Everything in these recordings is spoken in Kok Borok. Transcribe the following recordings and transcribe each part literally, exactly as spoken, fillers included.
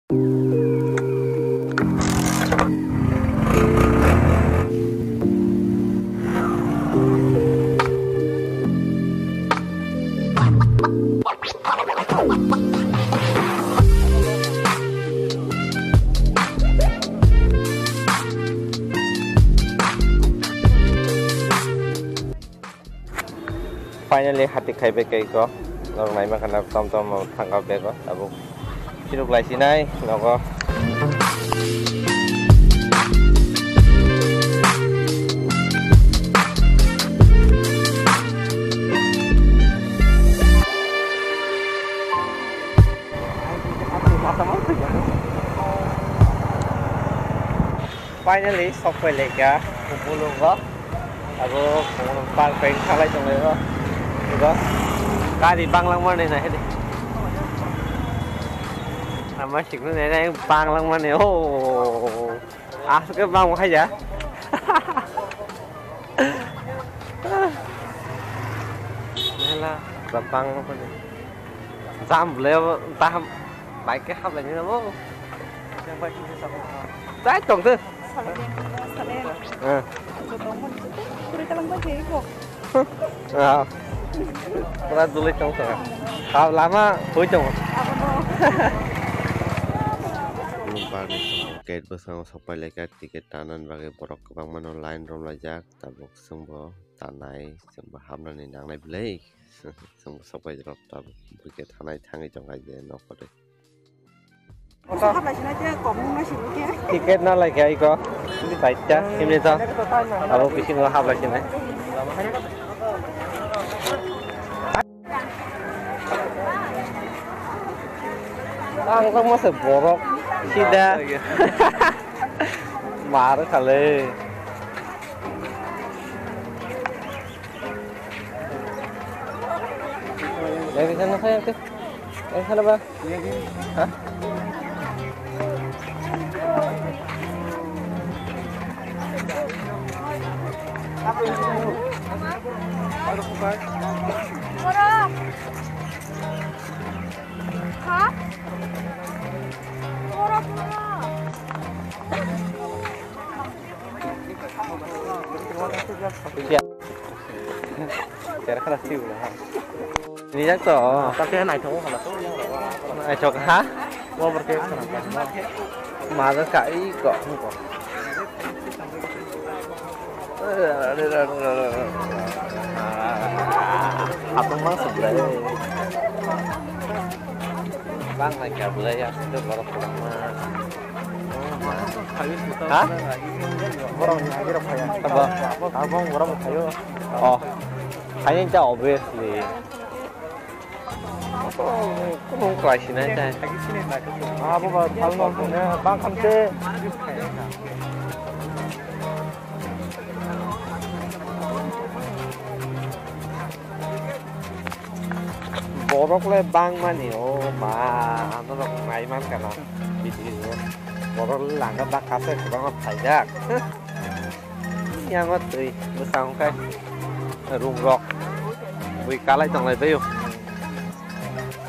Finally, hati khai bai khe iko. Norok naima khana tom tom thangka bego tabuk. Siruk lai sinai nogo. Finally, sok pai laikha, Kupulungo. Abo park pai khalai tonglaio. Ego, gari banglang mani nahidi. Ama sikno nai nai banglang mani. Oh, asuk ke bang hai ya. Mela, bang mani. Jam bole taham, bike ke hap lai ni bo. Yang bike ni sama. Chai tong tu. Saleng, saleng. Eh. Jotong pon jotong. Kuri kalang ba jai ko. Ah. Pura dulai tong tong. Hap lama hui tong. Abono. Park ni gate bwskango sok pai laikha, ticket tanani bagwi borok kwbangma no line romlaijak, tabuk chwngbo tanai, chwngbo hapnani nangnai bwlai, chwngbo sok pai rok tabuk bwkhe thanai thangwi tongkha je nok kotor. Ticket na lai khe aiko. Saita, himni to. Abo bisingo hap lai sinai. Ang tong masa borok sida. Mar khale. Yang di sana saya tuh. Yang sana, Bang. Hah? Hah? Siap. Cara keras sih udah. Ini jak to. Tapi naithok khala to. Naithok ha? Mau berke. Mada ka i ko ko. Apa mang sebelah? Bang naik kabel ya, itu borok. Ha? Borok ni agirok phaya. Abo. Abo borok phayo. Oh. Khaini ta obviously. Kunu khlai sinai ta. Abo ba thalno bang khamse. Borok le bangmani, o ma, ano rok nai man kana video. Borok le langa bak kasa kwbangma phaijak. Yango twi bwsang khe rung rok bui kalai tonglai baio.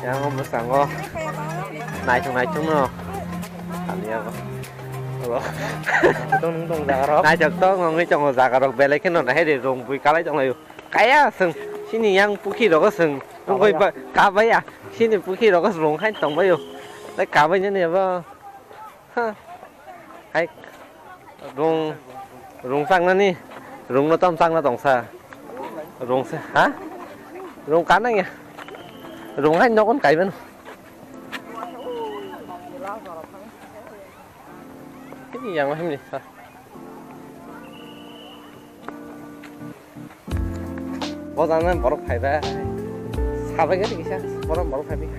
Yango bwskango naithok naithok no. Kaliya bo. Tong nung tong jaga rok. Naithok tong wngwi tongo jaga rok belai kheno nahai de rung bui kalai tonglaio. Kaya swng sini yang pukhi rogo swng. Wngwi kabaya. Kabaya. Sini pukhi rogo swng khai tongbaio. Tai kabai nani abo. Ha. Hai. Rung, rung sangnani, rungno tam sangna tongsa. Rung se, ha? Rung kanang ya. Rung hai nogon kaiban. Ini yang mahim ni, ha. Bojana borok phaibai. Sabai gadi kisa, borok borok phaibai.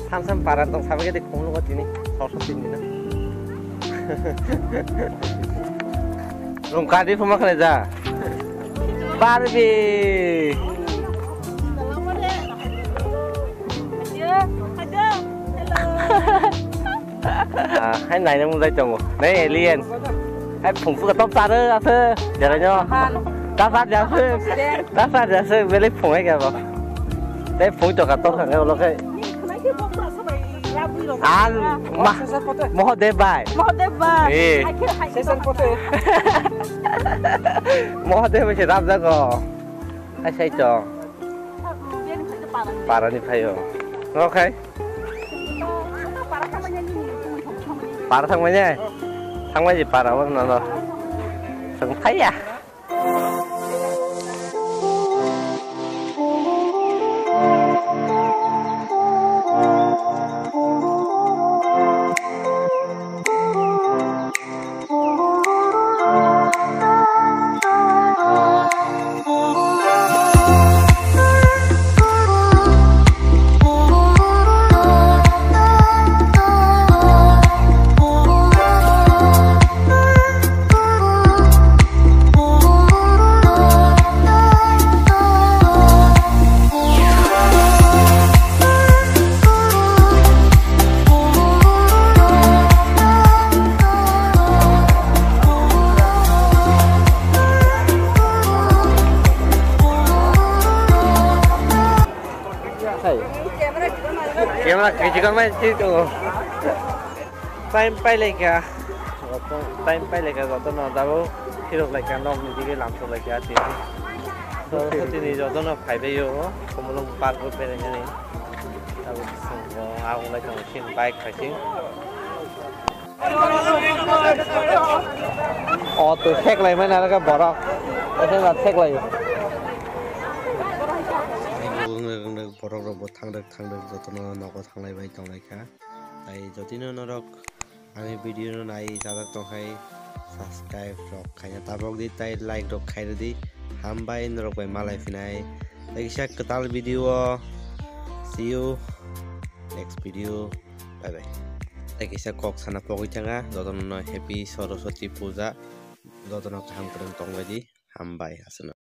Sam sam para tong sabai gadi khong nugo tini, sor sor tini na. Rung kadi phuma khna ja. Barbie. Ah, hai naina mung jai tongo. Nei alien. Hai phungsu ka top sare ase. Jara nyo. Tahan. Tasar jase. Tasar jase beli phungai ka ba. Tei phung to ka top sangai ulo kai. Al ma-, Mohodev bai. Mohodev bai. Eh. Mohodev bai se rabjago. Hai sai to. Parani phaio. Okay. Para thangmani. Thangmani para o nono. Thangphaiya. Camera kaisa kangma si tongo. Time pailaikha. Time pailaikha jotono dabo phirok laikha nokni dige lamsok laikha tini. To tini jotono phaibaio Khumulwng park o berainani. Abo chwng bo agulai tongo chini bike phaising. O to theklai mani aro khe borok. Ese na theklai. Borok rok bo thangrwk thangrwk jotono nogo thanglai bai tonglaikha. Tai jotino norok ani video no nai chajak tongkhai subscribe rok khaina tabok di tai like rok khairwdi. Hambai norok bai malai phinai. Tai kisa kwtal video o. See you next video. Bye bye. Tai kisa kok sana pogwi thanga jotono no happy Saraswati puja. Jotono kaham kwrwng tongbai di. Hambai aswkno.